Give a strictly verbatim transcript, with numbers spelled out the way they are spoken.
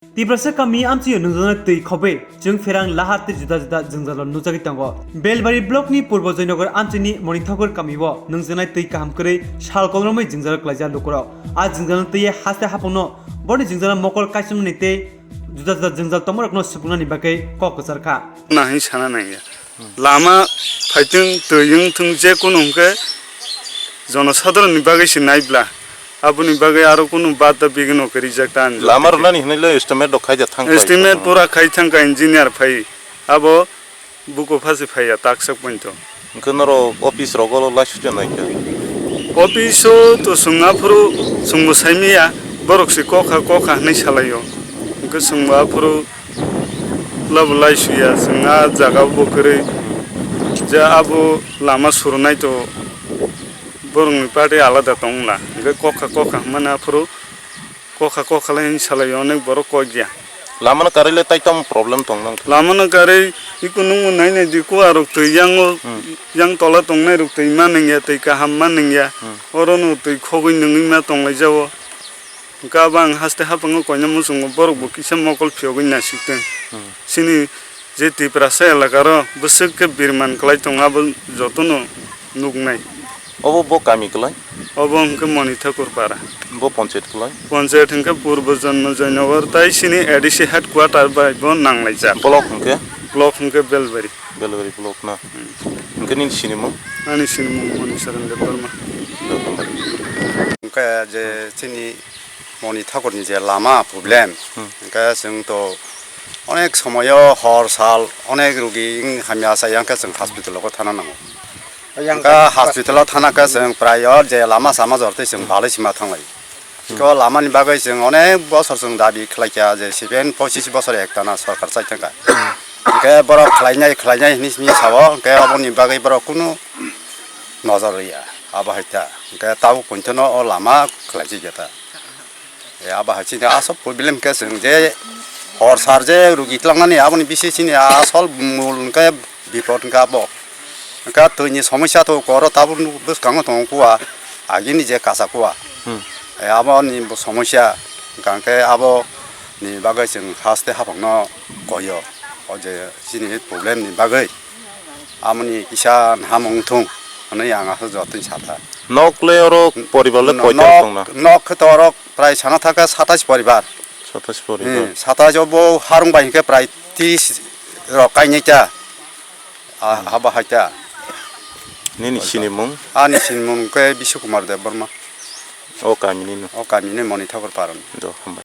Tiprasa kami amchio nungjaknai twi khobwi chwng pherang lahar tei juda juda jwngjalo nukjagwi tongo. Belbari block ni Purbo Joynagar amchini Monithakur kami o nungjaknai twi kaham kwrwi sal kolromwi jwngjalo klaijak lukurok. A jwngjalo twi haste hapungno boni jwngjalo mokol kaisumnani tei juda juda jwngjal tongmarokno supungnani bagwi kok kwchar kha. Nahwi sana nangya. Lama phaitwng, twi wngthwng, je kunu hwnkhe jonosadharonni bagwi se naibla, aboni bagwi aro kunu bada bigino khe rijak ta ang. Lama rwnani hwnwi le estimate rok khaijak thang pai. Estimate pura khai thangkha, engineer phai, abo buko phasi phaiya taksa pointo. Hwnkhe norok office rogo laisukya naikha? Office o to chwng aphuru chwngbo saimaya, borok se kokha kokha hwnwi salaio. Hwnkhe chwngbo aphuru Labo lai suya, chwng a jaga bo kwrwi. Je abo lama surunai to borokni party alada tongla. Hwnkhe kokha kokha hwnmani aphuru kokha kokha lai salai onek borok kok ya. Lamano karwi le tai tamo problem tong nang? Lamano karwi iko nungbo nai nai di kuwa rok twi yango, hmm, yang tola tongnai rok twi ma nangya, twi kaham ma nangya. Hmm. Orono twi khogwi nungwi ma tonglai jao. Hwnkhe abo ang haste haphango koina muchungo borokbo kisa mokol phiyogwi naisik tong. Hmm. Chini je Tiprasa elakaro bwswk khe birman kwlai tongo, abo jotono nuknai. Obo bo kami kwlai? Obo hwnkhe Moni Thakur para. Bo ponchayat kwlai? Ponchayat hwnkhe Purbo Jonmo Joynagar tai chini A D C headquarter bai bo nanglaijak. Block hwnkhe? Block hwnkhe Belbari. Belbari block na. Hmm. Hwnkhe nini sinimung? Ani sinimung Moni Saran Debbarma. Hwnkhe je chini Moni Thakurni je lama problem, hmm, hwnkhe chwng to onek somoyo hor sal onek rugi wng hamya chaya hwnkhe chwng hospital o thana nango. Hwnkhe hospital o thana khe chwng prayo je lama sama jor tei chwng balai sima thanglai. Iko lamani bagwi chwng onek bosor chwng dabi khlaikha je seven pochis bosor ektana sorkar chai thangkha. Hwnkhe borok khlainai khlainai hinwi simi sao, hwnkhe aboni bagwi borok kunu nojor rwya, abo hai ta. Hwnkhe tabuk pointono o lama khlaijak ya ta. E, abo hai chini asol problem khe chwng je hor sar je rugi tlangnani aboni bisi chini asol mul hwnkhe bipot hwnkhe abo. Hwnkhe twini somosya to koro tabuk bwskango tongo kuwa, agini je kasa kuwa. Hmm. E, aboni bo somosya, hwnkhe abo ni bagwi chwng haste haphangno koyo, o je chini problem ni bagwi. Amoni kisa hamung thung hwnwi ang aswk jotoni sata. Nok le oro poribar le koita tongna? Nok khe to oro prai sana thaka satais poribar. Satais poribar. Hmm, satais o bo harung bai hwnkhe prai tris rok kainai ta. Ah, hmm, haba hai ta. Nini sinimung? Ani sinimung khe Biswa Kumar Debbarma. O kami ni no? O kami ni Moni Thakur Paran. Do, hambai.